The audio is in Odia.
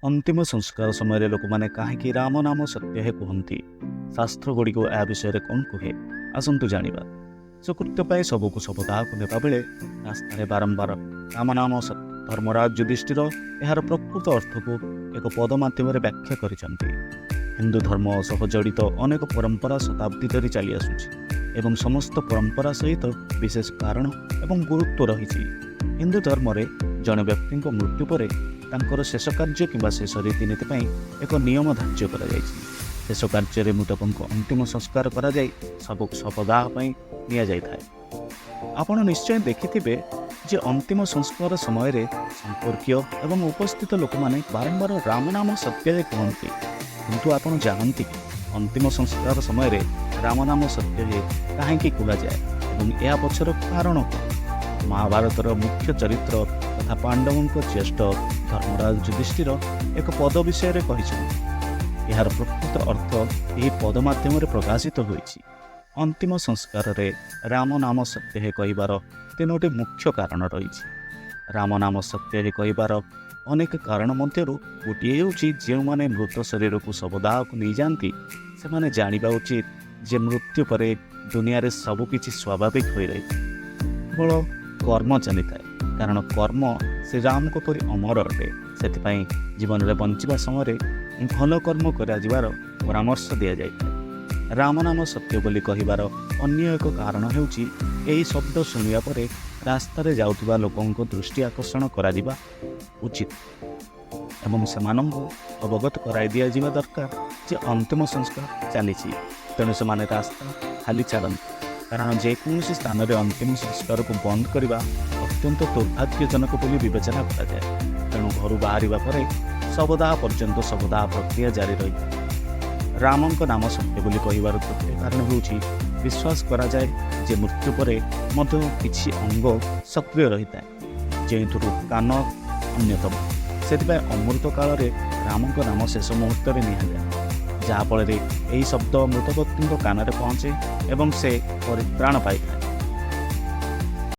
ଅନ୍ତିମ ସଂସ୍କାର ସମୟରେ ଲୋକମାନେ କାହିଁକି ରାମ ନାମ ସତ୍ୟ ହେ କୁହନ୍ତି? ଶାସ୍ତ୍ରଗୁଡ଼ିକ ଏହା ବିଷୟରେ କ'ଣ କୁହେ? ଆସନ୍ତୁ ଜାଣିବା। ଶେଷକୃତ୍ୟ ପାଇଁ ଶବକୁ ଶବଦାହକୁ ନେବାବେଳେ ରାସ୍ତାରେ ବାରମ୍ବାର ରାମ ନାମ। ଧର୍ମରାଜ ଯୁଧିଷ୍ଠିର ଏହାର ପ୍ରକୃତ ଅର୍ଥକୁ ଏକ ପଦ ମାଧ୍ୟମରେ ବ୍ୟାଖ୍ୟା କରିଛନ୍ତି। ହିନ୍ଦୁ ଧର୍ମ ସହ ଜଡ଼ିତ ଅନେକ ପରମ୍ପରା ଶତାବ୍ଦୀ ଧରି ଚାଲିଆସୁଛି ଏବଂ ସମସ୍ତ ପରମ୍ପରା ସହିତ ବିଶେଷ କାରଣ ଏବଂ ଗୁରୁତ୍ୱ ରହିଛି। ହିନ୍ଦୁ ଧର୍ମରେ ଜଣେ ବ୍ୟକ୍ତିଙ୍କ ମୃତ୍ୟୁ ପରେ ତାଙ୍କର ଶେଷ କାର୍ଯ୍ୟ କିମ୍ବା ଶେଷ ରୀତିନୀତି ପାଇଁ ଏକ ନିୟମ ଧାର୍ଯ୍ୟ କରାଯାଇଛି। ଶେଷ କାର୍ଯ୍ୟରେ ମୃତକଙ୍କ ଅନ୍ତିମ ସଂସ୍କାର କରାଯାଇ ଶବକୁ ଶବଦାହ ପାଇଁ ନିଆଯାଇଥାଏ। ଆପଣ ନିଶ୍ଚୟ ଦେଖିଥିବେ ଯେ ଅନ୍ତିମ ସଂସ୍କାର ସମୟରେ ସମ୍ପର୍କୀୟ ଏବଂ ଉପସ୍ଥିତ ଲୋକମାନେ ବାରମ୍ବାର ରାମ ନାମ ସତ୍ୟ ହେ କୁହନ୍ତି। କିନ୍ତୁ ଆପଣ ଜାଣନ୍ତି କି, ଅନ୍ତିମ ସଂସ୍କାର ସମୟରେ ରାମ ନାମ ସତ୍ୟ ହେ କାହିଁକି କୁହାଯାଏ ଏବଂ ଏହା ପଛର କାରଣ କ'ଣ? ମହାଭାରତର ମୁଖ୍ୟ ଚରିତ୍ର ତଥା ପାଣ୍ଡବଙ୍କ ଜ୍ୟେଷ୍ଠ ଧର୍ମରାଜ ଯୁଧିଷ୍ଠିର ଏକ ପଦ ବିଷୟରେ କହିଛନ୍ତି। ଏହାର ପ୍ରକୃତ ଅର୍ଥ ଏହି ପଦ ମାଧ୍ୟମରେ ପ୍ରକାଶିତ ହୋଇଛି। ଅନ୍ତିମ ସଂସ୍କାରରେ ରାମ ନାମ ସତ୍ୟ ହେ କହିବାର ତିନୋଟି ମୁଖ୍ୟ କାରଣ ରହିଛି। ରାମ ନାମ ସତ୍ୟ ହେ କହିବାର ଅନେକ କାରଣ ମଧ୍ୟରୁ ଗୋଟିଏ ହେଉଛି, ଯେଉଁମାନେ ମୃତ ଶରୀରକୁ ଶବଦାହକୁ ନେଇଯାଆନ୍ତି, ସେମାନେ ଜାଣିବା ଉଚିତ ଯେ ମୃତ୍ୟୁ ପରେ ଦୁନିଆରେ ସବୁକିଛି ସ୍ୱାଭାବିକ ହୋଇ ରହିଥାଏ। କେବଳ କର୍ମ ଚାଲିଥାଏ, କାରଣ କର୍ମ ଶ୍ରୀରାମଙ୍କ ପରି ଅମର ଅଟେ। ସେଥିପାଇଁ ଜୀବନରେ ବଞ୍ଚିବା ସମୟରେ ଭଲ କର୍ମ କରାଯିବାର ପରାମର୍ଶ ଦିଆଯାଇଥାଏ। ରାମ ନାମ ସତ୍ୟ ବୋଲି କହିବାର ଅନ୍ୟ ଏକ କାରଣ ହେଉଛି, ଏହି ଶବ୍ଦ ଶୁଣିବା ପରେ ରାସ୍ତାରେ ଯାଉଥିବା ଲୋକଙ୍କ ଦୃଷ୍ଟି ଆକର୍ଷଣ କରାଯିବା ଉଚିତ ଏବଂ ସେମାନଙ୍କୁ ଅବଗତ କରାଇ ଦିଆଯିବା ଦରକାର ଯେ ଅନ୍ତିମ ସଂସ୍କାର ଚାଲିଛି। ତେଣୁ ସେମାନେ ରାସ୍ତା ଖାଲି ଛାଡ଼ନ୍ତି, କାରଣ ଯେକୌଣସି ସ୍ଥାନରେ ଅନ୍ତିମ ସଂସ୍କାରକୁ ବନ୍ଦ କରିବା ଅତ୍ୟନ୍ତ ଦୁର୍ଭାଗ୍ୟଜନକ ବୋଲି ବିବେଚନା କରାଯାଏ। ତେଣୁ ଘରୁ ବାହାରିବା ପରେ ଶବଦାହ ପର୍ଯ୍ୟନ୍ତ ଶବଦାହ ପ୍ରକ୍ରିୟା ଜାରି ରହିଥାଏ। ରାମଙ୍କ ନାମ ସତ୍ୟ ବୋଲି କହିବାର ତୃତୀୟ କାରଣ ହେଉଛି, ବିଶ୍ୱାସ କରାଯାଏ ଯେ ମୃତ୍ୟୁ ପରେ ମଧ୍ୟ କିଛି ଅଙ୍ଗ ସକ୍ରିୟ ରହିଥାଏ, ଯେଉଁଥିରୁ କାନ ଅନ୍ୟତମ। ସେଥିପାଇଁ ଅମୃତ କାଳରେ ରାମଙ୍କ ନାମ ଶେଷ ମୁହୂର୍ତ୍ତରେ ନିଆଯାଏ, ଯାହାଫଳରେ ଏହି ଶବ୍ଦ ମୃତ ବ୍ୟକ୍ତିଙ୍କ କାନରେ ପହଞ୍ଚେ ଏବଂ ସେ ପରିତ୍ରାଣ ପାଇଥାଏ।